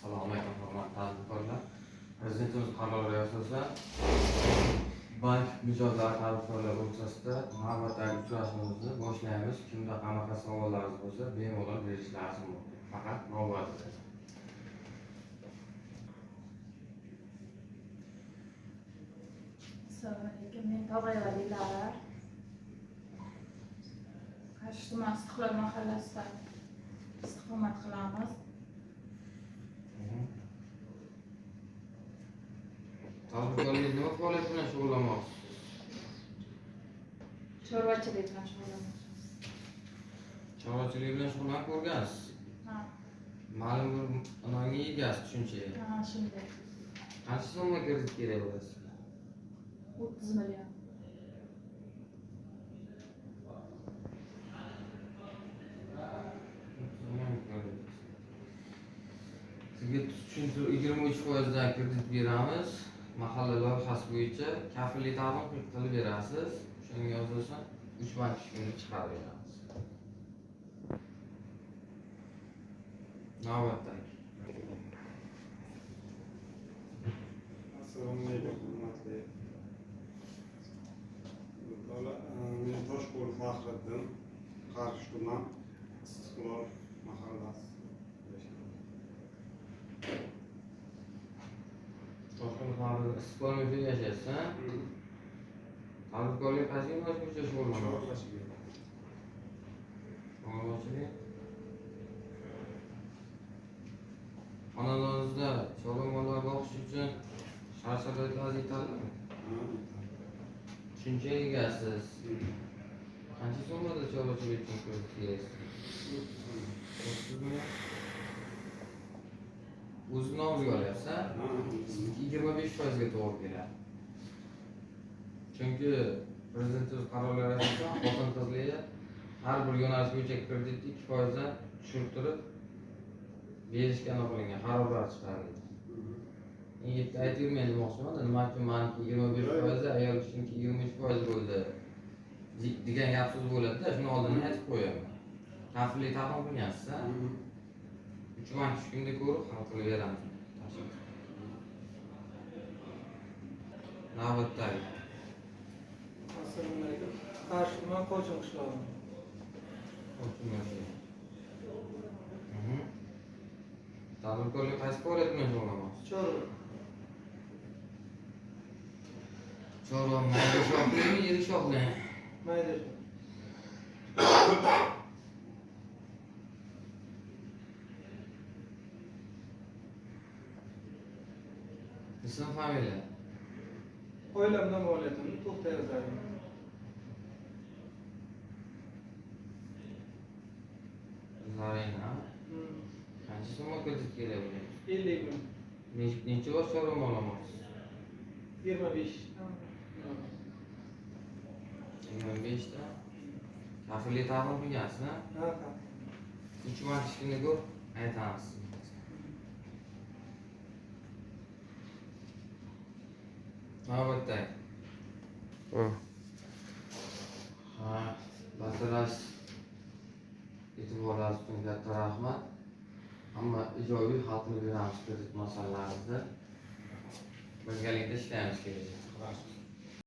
Assalomu alaykum, hurmatli tadbirkorlar. Prezidentimiz qaroriga asosan bank mijozlari tadbirkorlar o'rtasida navbatdagi uchrashuvimizni boshlaymiz. Kimda qanaqa savollaringiz bo'lsa, bemalol berishlaringiz mumkin. Faqat navbatida. Assalomu alaykum. Men Tog'ayeva Dilara. Qarshi tuman Istiqlol mahallasida istiqomat qilamiz. Tadbirkorlik nima faoliyat bilan shug'ullanmoqchisiz? Chorvachilik bilan shug'ullanamiz. Chorvachilik bilan shug'ullanib ko'rgansiz. Ha, Ma'lum bir unvonga egasiz tushunchaga. ha, shunday. Qancha so'mga kredit kerak bo'ladi sizga? 30 million. Sizga tushuntir 23%dan kredit beramiz. Mahalla loyihasi bo'yicha kafillik taqdim qilib berasiz. Shunga asosan 3 bank tushumini chiqarib beramiz. Navbatdagi. Assalomu alaykum, hurmatli bola. Men Toshqul Faxriddin, Qarshi tuman, Istiqlol mahallasi. Toshqul Faxriddin, Istiqlol muhitida yashaysiz, ha? Tadbirkorlik qaysi yo'nalish bo'yicha shug'ullanasiz? Chorvachilik. Chorvachilik. Xonadoningizda chorva mollar boqish uchun shart-sharoitlar yetarlimi? Tushunchaga egasiz. Qancha so'mada chorvachilik uchun kredit kerak? 30 million. O'z nomingizga olyapsiz, ha? Sizniki 25% ga to'g'ri keladi. Chunki prezidentimiz qarorlari asosan xotin-qizlarga har bir yo'nalish bo'yicha kreditni 2% dan tushirib turib berishga aniq qilingan qarorlar chiqarilgan. Endi aytib yurmang demoqchiman, nima uchun maniki 25%, ayol kishiniki 23% bo'ldi degan gap so'z bo'ladi-da, shuni oldindan aytib qo'yaman. Kafillik taqdim qilgansiz, ha? 3 bank tushkunda ko'rib hal qilib beramiz. Navbatdagi. Assalomu alaykum. Qarshi tuman Qochin qishlog'i. Tadbirkorlik qaysi faoliyat bilan shug'ullanmoqchisiz? Chorva. Chorva mayda shoxlimi, yirik shoxlimi? Mayda. Ism, familiya. Oilamdan moliyatimni To'xtayeva Zarina. Zarina. Qancha so'mga kredit kerak bo'ladi? 50 ming. Necha bosh chorva mol olmoqchisiz? 25. 25 ta. Kafillik taqdim qilgansiz, ha? Ha, ha. 3 bank tushkunda ko'rib aytamiz. Navbatdagi. Ha, barchalar e'tiborlaringiz uchun katta rahmat. Hamma ijobiy hal qilib beramiz kredit masalalarini. Birgalikda ishlaymiz kelajakda.